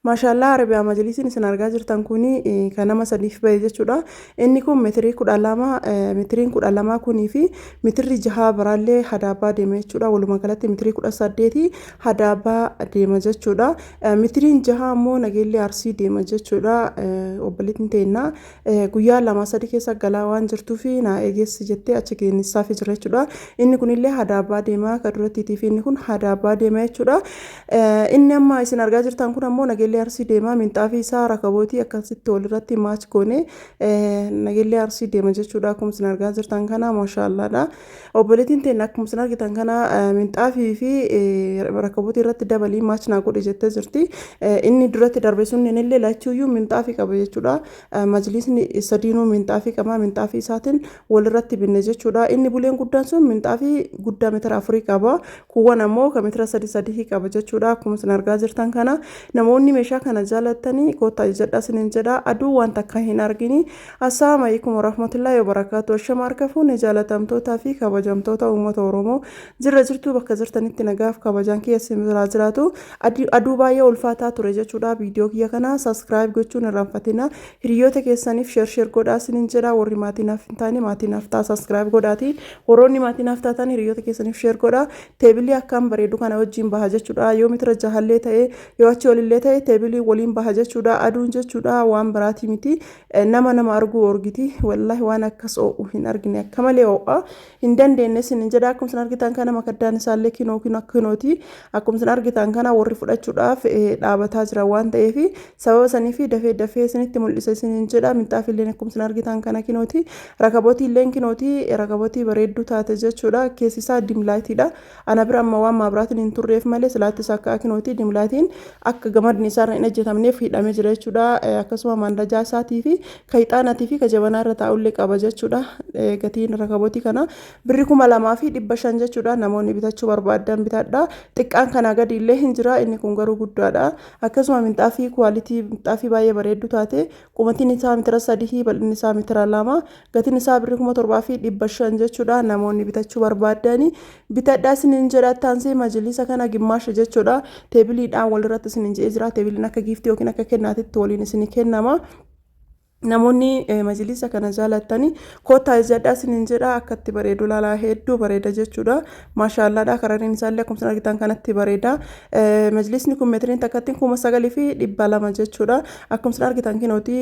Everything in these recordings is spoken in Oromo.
Maashaallaa, Arabiyaa majlisiin isin argaa jirtan kun kan nama sadiif bahe jechuudha. Inni kun metirii 12, metiriin 12 kunii fi metirri 6 biraallee hadaabbaa deema jechuudha. Walumaa galatti metirii 18 hadaabbaa deema jechuudha. Metiriin 6 ammoo Nageellee Arsii deema jechuudha. Obboleettiin teennaa guyyaa 2 3 keessa galaa waan jirtuuf naa eegessi jettee achi geennissaafi jira jechuudha. Inni kunillee hadaabbaa deema, ka durattiitii fi inni kun hadaabbaa deema jechuudha. Inni amma isin argaa jirtan kun ammoo Nageellee Arsii deema. Minxaafii isaa rakabootii akkasitti walirratti match goone Nageellee Arsii deema jechuudha. Akkuma isin argaa jirtan kana, maashaallaadha. Obboleettiin teenya akkuma isin argitan kana minxaafii fi rakabootii irratti dabalii match naa godhe jettee jirti. Inni duratti darbe sun illee lachuuyyuu minxaafii qaba jechuudha. Majlisni sadiinuu minxaafii qaba. Minxaafii isaatiin walirratti binne jechuudha. Inni buleen guddaan sun minxaafii guddaa meetira 4 qaba. Kuuwwan ammoo kan meetira 3 3 qaba jechuudha. Akkuma isin argaa jirtan kana, namoonni meeshaa kana jaalattanii koottaa ajajadhaa isiniin jedha. Aduu waan takka hin argini. Assalaamu alaikum warahmatullahi wabarakaatu. Ashama harka fuune, jaalatamtootaa fi kabajamtoota uummata Oromoo. Jirra jirtuu? Bakka jirtanitti nagaaf kabajaan kiyya isin biraa jiraatu. Aduu baay'ee ulfaataa ture jechuudha. Viidiyoo kiyya kana subscribe gochuun irraanfatina. Hiriyoota keessaniif share share godhaa isiniin jedha. Warri maatii naaf hin taane maatii naaf ta'a, subscribe godhaati. Warroonni maatii naaf taatan hiriyoota keessaniif share godhaa. Teebilii akkaan bareedu kana wajjin baha jechuudha. Yoo mitira jahallee ta'e, yoo achi olillee ta'e, teebilii waliin baha jechuudha. Aduun jechuudha, waan biraatii miti. Nama arguu orgiti. Wallaahi waan akkas oo'u hin argine, akka malee oo'a. Hin dandeenye isin jedha. Akkuma isin argitan kana makaddaan isaallee kinoo kinoo kinooti. Akkuma isin argitan kana warri fudhachuudhaaf dhaabataa jira waan ta'eef, sababa saniif dafee dafee isinitti mul'isa isiniin jedha. Minxaafiilleen akkuma isin argitan kana kinooti. Rakabootiilleen kinooti. Rakabootii bareedduu taate jechuudha. Keessi isaa dim lightiidha. Ana bira amma waan maabiraatiin hin turreef malee silaatti akka kinooti dim lightiin akka gamadni isaarra hin ejjetamneef hidhamee jira jechuudha. Akkasuma maandajaa isaatii fi ka ixaanaatii fi ka jabanaa irra taa'ullee qaba jechuudha. Gatiin rakabootii kana birri 2500 jechuudha. Namoonni bitachuu barbaadan bitadha. Xiqqaan kanaa gadi illee hin jira. Inni kun garuu guddaadha. Akkasuma minxaafii quality, minxaafii baay'ee bareedduu taate, qumatiin isaa mitira 3, bal'inni isaa mitira 2, gatiin isaa birri 7500 jechuudha. Namoonni bitachuu barbaadani bitadhaa isiniin jedha. Taansee majlisa kana gimmaasha jechuudha. Teebiliidhaan walirratti isiniin jedhee jira. Teebiliin akka giiftii yookiin akka kennaatitti waliin isinii kennama. Namoonni majlisa kana jaalattanii koottaa ajajadhaa isiniin jedha. Akka itti bareedu laalaa, hedduu bareeda jechuudha. Maashaallaadha. Karariin isaallee akkuma isin argitan kanatti bareeda. Majlisni kun meetiriin takkatti 9200 jechuudha. Akkuma isin argitan kinooti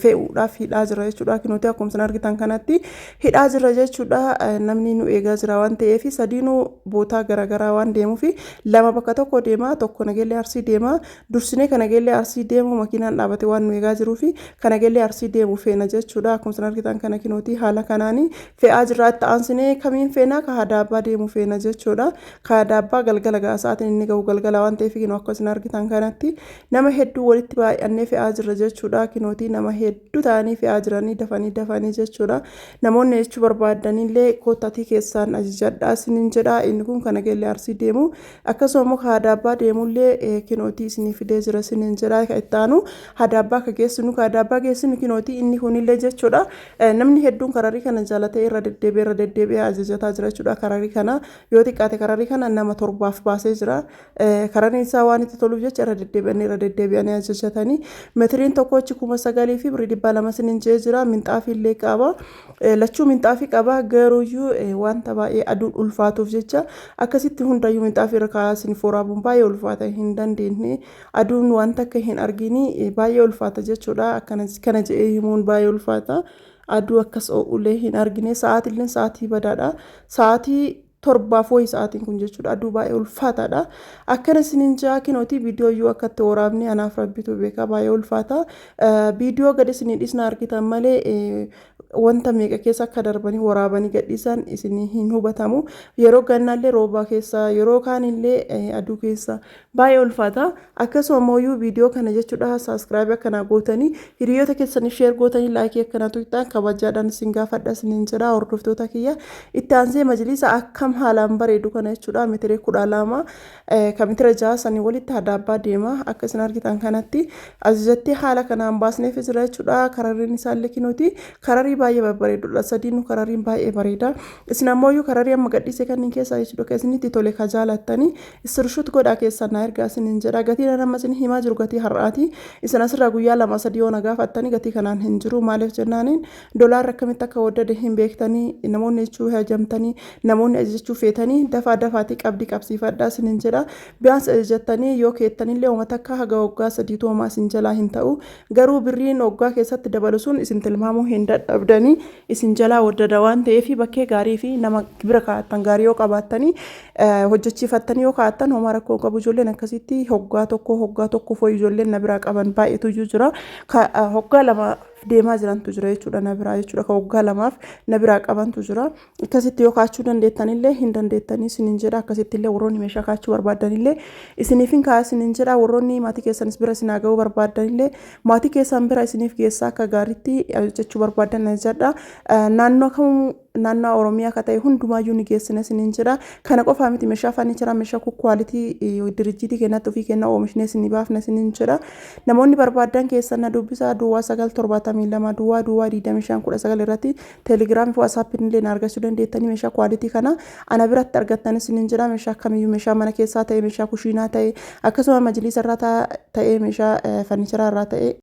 fe'uudhaaf hidhaa jira jechuudha. Kinooti akkuma isin argitan kanatti hidhaa jira jechuudha. Namni nu eegaa jira waan ta'eef, sadiinuu bootaa garaagaraa waan deemuuf, lama bakka tokko deema, tokko Nageellee Arsii deema. Dursinee kan Nageellee Arsii deemu makiinaan dhaabate waan nu eegaa jiruuf, kan Nageellee Arsii deemu feena jechuudha. Akkuma isin argitan kana kinootii haala kanaanii fe'aa jirra. Itti aansinee kamiin feena? Ka hadaabbaa deemu feena jechuudha. Ka hadaabbaa galgala ga'a, sa'aatiin inni ga'u galgala waan ta'eef, kinoo akka isin argitan kanatti nama hedduu walitti baay'annee fe'aa jirra jechuudha. Kinootii nama hedduu ta'anii fe'aa jiranii dafanii dafanii jechuudha. Namoonni jechuu barbaadanillee koottatii keessaan ajajadhaa isiniin jedha. Inni kun kan Nageellee Arsii deemu. Akkasuma immoo ka hadaabbaa deemullee kinootii isinii fidee jira isiniin jedha. Ka itti aanu hadaabbaa ka geessinu, ka hadaabbaa geessinu kinootii inni kunillee jechuudha. Namni hedduun kararii kana jaalatee irra deddeebi'ee irra deddeebi'ee ajajataa jira jechuudha. Kararii kana yoo xiqqaate kararii kana nama torbaaf baasee jira. Karariin isaa waan itti toluuf jecha irra deddeebi'anii irra deddeebi'anii ajajatanii. Metiriin tokkochi 9200 isiniin jedhee jira. Minxaafii illee qaba. Lachuu minxaafii qaba, garuuyyuu wanta baay'ee aduun ulfaatuuf jecha akkasitti hundayyuu minxaafii irra kaa'aa isiniif waraabuun baay'ee ulfaata, hin dandeenye. Aduun wanta akka hin argini baay'ee ulfaata jechuudha. Akkana kana jedhee himuun baay'ee ulfaata. Aduu akkas oo'ulee hin argine. Sa'aatillee sa'aatii badaadha. Sa'aatii 7f wayi sa'aatiin kun jechuudha. Aduu baay'ee ulfaataadha. Akkana isiniin ja'a, kinootii viidiyoo iyyuu akka itti waraabne anaaf rabbitu beeka, baay'ee ulfaata. Viidiyoo gadi isinii dhisna argitan malee wanta meeqa keessa akka darbanii waraabanii gadhiisan isinii hin hubatamu. Yeroo gannaallee roobaa keessa, yeroo kaanillee aduu keessa baay'ee ulfaata. Akkasuma immoo viidiyoo kana jechuudha subscribe akkanaa gootanii, hiriyoota keessanii share gootanii, like akkanaa tuqxaan kabajaadhaan isin gaafadha isiniin jedha, hordoftoota kiyya. Itti aansee majlisa akkam haalaan bareedu kana jechuudha, meetirii 12 kan meetira 6 sanii walitti hadaabbaa deema. Akka isin argitan kanatti ajajattee haala kanaan baasneef jira jechuudha. Kararriin isaallee kinooti kararii baay'ee babbareedudha. Sadiinuu karariin baay'ee bareeda. Isin ammoo kararii amma gadhiise kanneen keessaa jechuudha kan isinitti tole ka jaalattanii screenshot godhaa keessan na ergaa isiniin jedha. Gatiin amma isin himaa jiru gatii har'aati. Isin asirraa guyyaa 2 3 yoo na gaafattanii gatii kanaan hin jiru. Maaliif jennaaniin, dolaarri akkamitti akka waddade hin beektanii. Namoonni jechuu hajamtanii, namoonni ajajachuu feetanii, dafaa dafaatii qabdii qabsiifadhaa isiniin jedha. Biyaans ajajattanii yoo keettanillee uummata akka haga waggaa 3tu homaa isin jalaa hin ta'u. Garuu birriin waggaa keessatti dabalu sun isin tilmaamuu hin dadhabdanii, isin jalaa waddada waan ta'eef, bakkee gaarii fi nama bira kaa'attan gaarii yoo qabaattanii, hojjechiifattanii yoo kaa'attan, homaa rakkoo qabu. Ijoolleen akkasitti hoggaa tokko hoggaa tokko fooyi ijoolleen na biraa qaban baay'eetu iyyuu jira. Hoggaa 2 deemaa jirantu jira jechuudha na biraa jechuudha. Ka waggaa 2f na biraa qabantu jira. Akkasitti yoo kaachuu dandeettanillee hin dandeettanii isiniin jedha. Akkasitti illee warroonni meeshaa kaachuu barbaadanillee isiniif hin kaa'aa isiniin jedha. Warroonni maatii keessanis bira isin haa ga'uu barbaadanillee maatii keessan bira isiniif geessaa. Akka gaariitti hojjechuu barbaadan jedha. Naannoo kamuu, naannoo Oromiyaa akka ta'e hundumaayyuu ni geessina isiniin jedha. Kana qofaa miti, meeshaa furniture, meeshaa quality dirijjiitii kennatti ofii kenna oomishnee isinii baafna isiniin jedha. Namoonni barbaadan keessan na dubbisaa. 0972 00 25 19 irratti Telegramii fi WhatsAppiin illee na argachuu dandeettanii. Meeshaa quality kana ana biratti argattan isiniin jedha. Meeshaa kamiyyuu, meeshaa mana keessaa ta'e, meeshaa kushiinaa ta'e, akkasuma majliisa irraa ta'e, meeshaa furniture irraa ta'e.